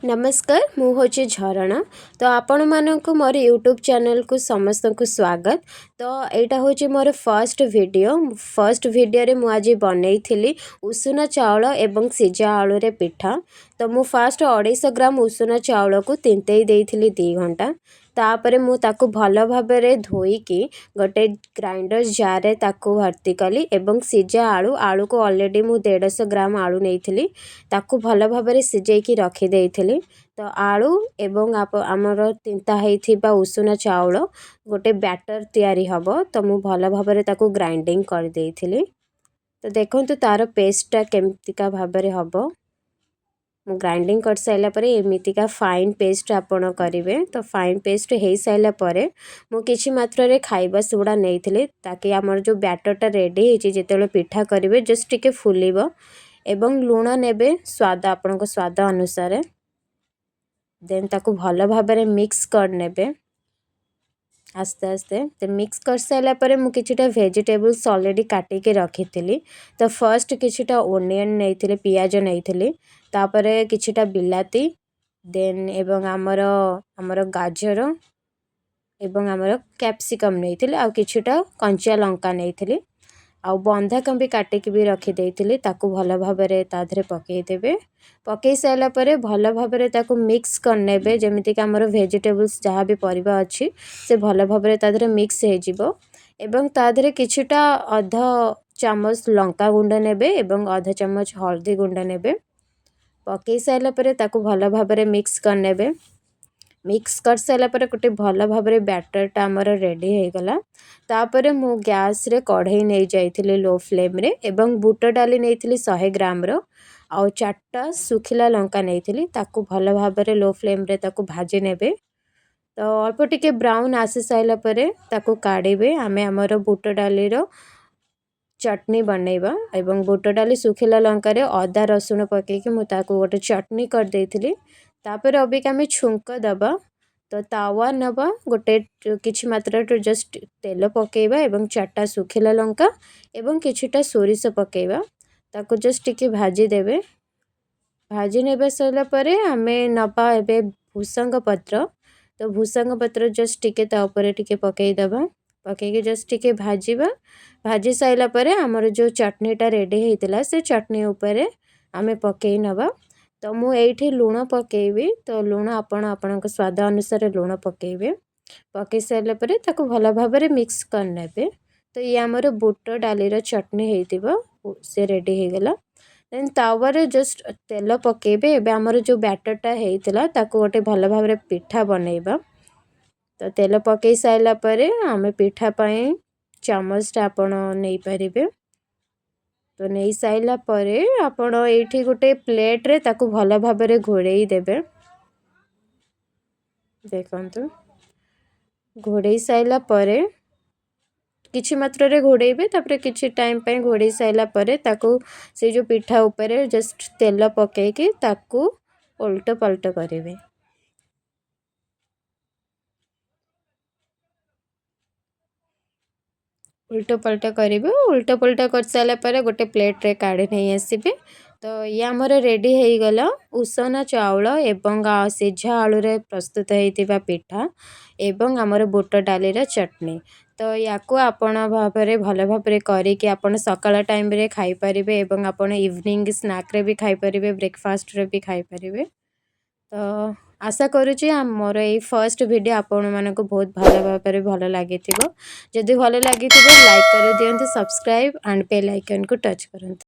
ନମସ୍କାର, ମୁଁ ହେଉଛି ଝରଣା। ତ ଆପଣମାନଙ୍କୁ ମୋର ୟୁଟ୍ୟୁବ୍ ଚ୍ୟାନେଲ୍କୁ ସମସ୍ତଙ୍କୁ ସ୍ୱାଗତ। ତ ଏଇଟା ହେଉଛି ମୋର ଫାର୍ଷ୍ଟ ଭିଡ଼ିଓ। ଫାର୍ଷ୍ଟ ଭିଡ଼ିଓରେ ମୁଁ ଆଜି ବନେଇଥିଲି ଉଷୁନା ଚାଉଳ ଏବଂ ସିଝା ଆଳୁରେ ପିଠା। ତ ମୁଁ ଫାର୍ଷ୍ଟ 250 ଗ୍ରାମ ଉଷୁନା ଚାଉଳକୁ ତିନ୍ତେଇ ଦେଇଥିଲି 2 ଘଣ୍ଟା। ତାପରେ ମୁଁ ତାକୁ ଭଲ ଭାବରେ ଧୋଇକି ଗୋଟେ ଗ୍ରାଇଣ୍ଡର ଜାର୍ରେ ତାକୁ ଭର୍ତ୍ତି କଲି ଏବଂ ସିଝା ଆଳୁ, ଆଳୁକୁ ଅଲରେଡ଼ି ମୁଁ 150 ଗ୍ରାମ ଆଳୁ ନେଇଥିଲି, ତାକୁ ଭଲ ଭାବରେ ସିଝେଇକି ରଖିଦେଇଥିଲି। ତ ଆଳୁ ଏବଂ ଆମର ତିନ୍ତା ହେଇଥିବା ଉଷୁନା ଚାଉଳ ଗୋଟେ ବ୍ୟାଟର୍ ତିଆରି ହେବ। ତ ମୁଁ ଭଲ ଭାବରେ ତାକୁ ଗ୍ରାଇଣ୍ଡିଙ୍ଗ କରିଦେଇଥିଲି। ତ ଦେଖନ୍ତୁ ତା'ର ପେଷ୍ଟଟା କେମିତିକା ଭାବରେ ହେବ। ମୁଁ ଗ୍ରାଇଣ୍ଡିଙ୍ଗ କରିସାରିଲା ପରେ ଏମିତିକା ଫାଇନ୍ ପେଷ୍ଟ ଆପଣ କରିବେ। ତ ଫାଇନ୍ ପେଷ୍ଟ ହେଇସାରିଲା ପରେ ମୁଁ କିଛି ମାତ୍ରାରେ ଖାଇବା ସୋଡ଼ା ନେଇଥିଲି, ତାକି ଆମର ଯେଉଁ ବ୍ୟାଟର୍ଟା ରେଡ଼ି ହେଇଛି ଯେତେବେଳେ ପିଠା କରିବେ ଜଷ୍ଟ ଟିକେ ଫୁଲିବ। ଏବଂ ଲୁଣ ନେବେ ସ୍ୱାଦ, ଆପଣଙ୍କ ସ୍ୱାଦ ଅନୁସାରେ। ଦେନ୍ ତାକୁ ଭଲ ଭାବରେ ମିକ୍ସ କରିନେବେ ଆସ୍ତେ ଆସ୍ତେ। ତ ମିକ୍ସ କରିସାରିଲା ପରେ ମୁଁ କିଛିଟା ଭେଜିଟେବୁଲ୍ସ ଅଲରେଡ଼ି କାଟିକି ରଖିଥିଲି। ତ ଫାର୍ଷ୍ଟ କିଛିଟା ଓନିଅନ୍ ନେଇଥିଲି, ପିଆଜ ନେଇଥିଲି, ତାପରେ କିଛିଟା ବିଲାତି, ଦେନ୍ ଏବଂ ଆମର ଗାଜର ଏବଂ ଆମର କ୍ୟାପ୍ସିକମ୍ ନେଇଥିଲି, ଆଉ କିଛିଟା କଞ୍ଚା ଲଙ୍କା ନେଇଥିଲି, ଆଉ ବନ୍ଧାକୋବି କାଟିକି ବି ରଖିଦେଇଥିଲି। ତାକୁ ଭଲ ଭାବରେ ତା ଦେହରେ ପକାଇଦେବେ। ପକାଇ ସାରିଲା ପରେ ଭଲ ଭାବରେ ତାକୁ ମିକ୍ସ କରିନେବେ, ଯେମିତିକି ଆମର ଭେଜିଟେବୁଲ୍ସ ଯାହା ବି ପରିବା ଅଛି ସେ ଭଲ ଭାବରେ ତା ଦେହରେ ମିକ୍ସ ହେଇଯିବ। ଏବଂ ତା ଦେହରେ କିଛିଟା ଅଧ ଚାମଚ ଲଙ୍କା ଗୁଣ୍ଡ ନେବେ ଏବଂ ଅଧ ଚାମଚ ହଳଦୀ ଗୁଣ୍ଡ ନେବେ। ପକାଇ ସାରିଲା ପରେ ତାକୁ ଭଲ ଭାବରେ ମିକ୍ସ କରିନେବେ। ମିକ୍ସ କରିସାରିଲା ପରେ ଗୋଟେ ଭଲ ଭାବରେ ବ୍ୟାଟର୍ଟା ଆମର ରେଡ଼ି ହେଇଗଲା। ତାପରେ ମୁଁ ଗ୍ୟାସ୍ରେ କଢ଼େଇ ନେଇଯାଇଥିଲି ଲୋ ଫ୍ଲେମ୍ରେ ଏବଂ ବୁଟ ଡାଲି ନେଇଥିଲି 100 ଗ୍ରାମର, ଆଉ 4ଟା ଶୁଖିଲା ଲଙ୍କା ନେଇଥିଲି। ତାକୁ ଭଲ ଭାବରେ ଲୋ ଫ୍ଲେମ୍ରେ ତାକୁ ଭାଜି ନେବେ। ତ ଅଳ୍ପ ଟିକେ ବ୍ରାଉନ୍ ଆସି ସାରିଲା ପରେ ତାକୁ କାଢ଼ିବେ। ଆମେ ଆମର ବୁଟ ଡାଲିର ଚଟଣି ବନେଇବା ଏବଂ ବୁଟ ଡାଲି ଶୁଖିଲା ଲଙ୍କାରେ ଅଦା ରସୁଣ ପକାଇକି ମୁଁ ତାକୁ ଗୋଟେ ଚଟଣି କରିଦେଇଥିଲି। ତାପରେ ଅବିକା ଆମେ ଛୁଙ୍କ ଦେବା। ତ ତାୱା ନେବା, ଗୋଟେ କିଛି ମାତ୍ରାରେ ଜଷ୍ଟ ତେଲ ପକାଇବା ଏବଂ 4ଟା ଶୁଖିଲା ଲଙ୍କା ଏବଂ କିଛିଟା ସୋରିଷ ପକାଇବା। ତାକୁ ଜଷ୍ଟ ଟିକେ ଭାଜିଦେବେ। ଭାଜି ନେବା ସରିଲା ପରେ ଆମେ ନେବା ଏବେ ଭୃସଙ୍ଗ ପତ୍ର। ତ ଭୃସଙ୍ଗ ପତ୍ର ଜଷ୍ଟ ଟିକେ ତା ଉପରେ ଟିକେ ପକାଇଦେବା। ପକାଇକି ଜଷ୍ଟ ଟିକେ ଭାଜିବା। ଭାଜି ସାରିଲା ପରେ ଆମର ଯେଉଁ ଚଟଣିଟା ରେଡ଼ି ହେଇଥିଲା ସେ ଚଟଣି ଉପରେ ଆମେ ପକାଇ ନେବା। ତ ମୁଁ ଏଇଠି ଲୁଣ ପକାଇବି। ତ ଲୁଣ ଆପଣ ଆପଣଙ୍କ ସ୍ୱାଦ ଅନୁସାରେ ଲୁଣ ପକାଇବେ। ପକାଇ ସାରିଲା ପରେ ତାକୁ ଭଲ ଭାବରେ ମିକ୍ସ କରିନେବେ। ତ ଇଏ ଆମର ବୁଟ ଡାଲିର ଚଟଣି ହେଇଥିବ, ସେ ରେଡ଼ି ହେଇଗଲା। ଦେନ୍ ତାୱାରେ ଜଷ୍ଟ ତେଲ ପକାଇବେ। ଏବେ ଆମର ଯେଉଁ ବ୍ୟାଟର୍ଟା ହେଇଥିଲା ତାକୁ ଗୋଟେ ଭଲ ଭାବରେ ପିଠା ବନେଇବା। ତ ତେଲ ପକାଇ ସାରିଲା ପରେ ଆମେ ପିଠା ପାଇଁ ଚାମଚଟା ଆପଣ ନେଇପାରିବେ। ତ ନେଇ ସାରିଲା ପରେ ଆପଣ ଏଇଠି ଗୋଟେ ପ୍ଲେଟ୍ରେ ତାକୁ ଭଲ ଭାବରେ ଘୋଡ଼େଇ ଦେବେ। ଦେଖନ୍ତୁ, ଘୋଡ଼େଇ ସାରିଲା ପରେ କିଛି ମାତ୍ରାରେ ଘୋଡ଼େଇବେ। ତାପରେ କିଛି ଟାଇମ୍ ପାଇଁ ଘୋଡ଼େଇ ସାରିଲା ପରେ ତାକୁ ସେଇ ଯେଉଁ ପିଠା ଉପରେ ଜଷ୍ଟ ତେଲ ପକାଇକି ତାକୁ ଓଲଟ ପାଲଟ କରିବେ। ଉଲଟ ପଲଟ କରିବେ। ଉଲଟ ପଲଟ କରିସାରିଲା ପରେ ଗୋଟେ ପ୍ଲେଟ୍ରେ କାଢ଼ି ନେଇ ଆସିବେ। ତ ଇଏ ଆମର ରେଡ଼ି ହେଇଗଲା ଉଷୁନା ଚାଉଳ ଏବଂ ସିଝା ଆଳୁରେ ପ୍ରସ୍ତୁତ ହେଇଥିବା ପିଠା ଏବଂ ଆମର ବୁଟ ଡାଲିର ଚଟଣି। ତ ୟାକୁ ଆପଣ ଭାବରେ ଭଲ ଭାବରେ କରିକି ଆପଣ ସକାଳ ଟାଇମ୍ରେ ଖାଇପାରିବେ ଏବଂ ଆପଣ ଇଭିନିଂ ସ୍ନାକ୍ରେ ବି ଖାଇପାରିବେ, ବ୍ରେକଫାଷ୍ଟରେ ବି ଖାଇପାରିବେ। ତ ଆଶା କରୁଛି ମୋର ଏଇ ଫାର୍ଷ୍ଟ ଭିଡ଼ିଓ ଆପଣମାନଙ୍କୁ ବହୁତ ଭଲ ଭାବରେ ଭଲ ଲାଗିଥିବ। ଯଦି ଭଲ ଲାଗିଥିବ ଲାଇକ୍ କରିଦିଅନ୍ତୁ, ସବସ୍କ୍ରାଇବ୍ ଆଣ୍ଡ ବେଲ୍ ଆଇକନ୍କୁ ଟଚ୍ କରନ୍ତୁ।